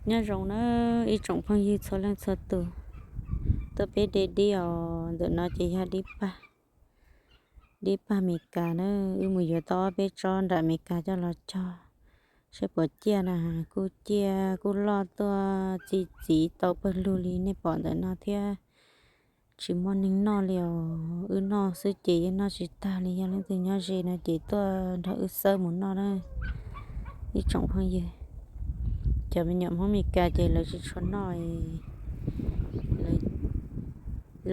Nyob zoo na ib tsoom phooj ywg txhua leej txhua tus, tuaj peb de dib os. Ntawm no ces yog dib pag, dib pag Mes Kas na. Wb mus yuav tau ob peb tsob nram Mes Kas coj los cog saib puas ciaj na. Kuj ciaj kuj loj tuaj txi txiv tau pawg lug li nej pom ntawm no thiab. Tsis muaj neeg noj li os, wb noj xwb ces yeej noj tsis tag li. Yog leej twg nyob ze no ces tuaj nrog wb xawb mus noj na ib tsoom phooj ywg. Cov me nyuam Hmoob Mes Kas ces lawv tsis tshua noj,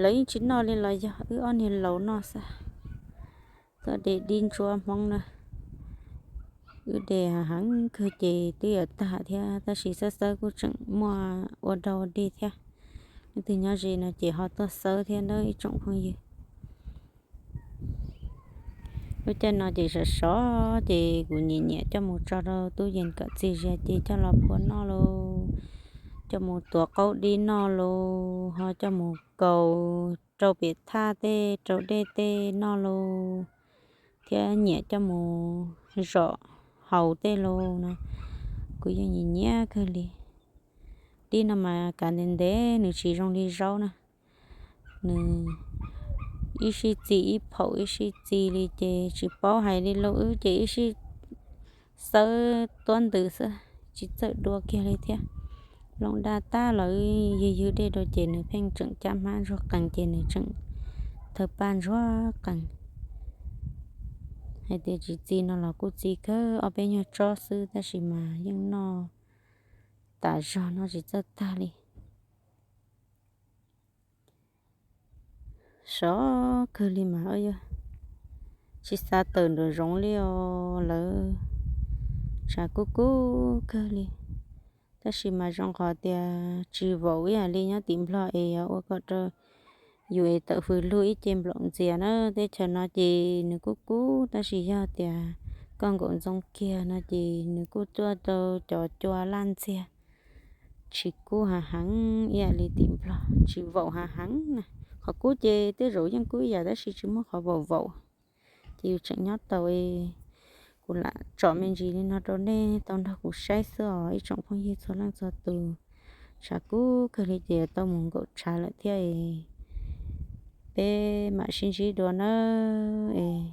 lawv yeej tsis noj li los yog wb ob niag laus noj xwb. Tuaj de dib ntsuab Hmoob na, wb de heev kawg ces twb yuav tag thiab, tab sis xawb xawb kuj tseem muaj ua dog ua dig thiab. Leej twg nyob ze no ces ho tuaj xawb thiab na ib tsoom phooj ywg. Lub caij no ces sov sov ces kuv nyiam nyiam coj mus tso rau tub yees kom txias zias ces coj los phua noj lauj, coj mus tuav qaub dib noj lauj, ho coj mus kaus rau pem thaj tej rau dej tej noj lauj, thiab nyiam coj mus zom haus tej lauj na. Kuv yeej nyiam nyiam kawg li. Dib no mas kav ntev ntev nws tsis zoo li zaub na. Nws ib sij txi ib phaum ib sij txi li ces tsis paub hais li lauj, wb ces ib sij xawb tuab ntws xwb tsis txawj dua kiag li thiab. Loo daj tag los wb ywg ywg dej rau ces nws pheej tseem cab hmab ntsuag qees ces nws tseem thawj paj ntsuag qees. Hais tias tsis txi no los kuj txi kawg ob peb nyuag tsob xwb tab sis mas yeej noj tas zog noj tsis txawj tag li. Sov kawg li mas yog tsis xav tawm nraum zoov li os, lawv tshav kub kub kawg li. Tab sis mas zoo qhov tias tsis vaum ib yam li nyob tim Nplog es yuav ua kom rau yus es tawm hws lug ib ce nplaum ntxias na. Teb chaws no ces nws kub kub tab sis yog tias koj nkaum ntxoo kiag no ces nws kuj tuaj rau cov cua laj ntxiag, tsis kub hav heev ib yam li tim Nplog, tsis vaum hav heev na. Qhov kub ces tej zaum yeej kub ib yam tab sis tsis muaj qhov vaum vaum. Ces yus tseem nyob tau, kuv lam tsom me ntsis li no rau nej tau nrog kuv saib xwb os ib tsoom phooj ywg txhua leej txhua tus. Tshav kub kawg li ces yuav tau mus nkaum tshav lawm thiab es peb mam sib ntsib dua nawb. Es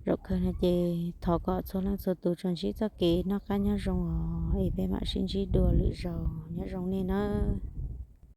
zaum kawg no ces thov kom txhua leej txhua tus tsuas ntsib txoj kev noj qab nyob zoo os, es peb mam sib ntsib dua lwm zaus, nyob zoo nej nawb.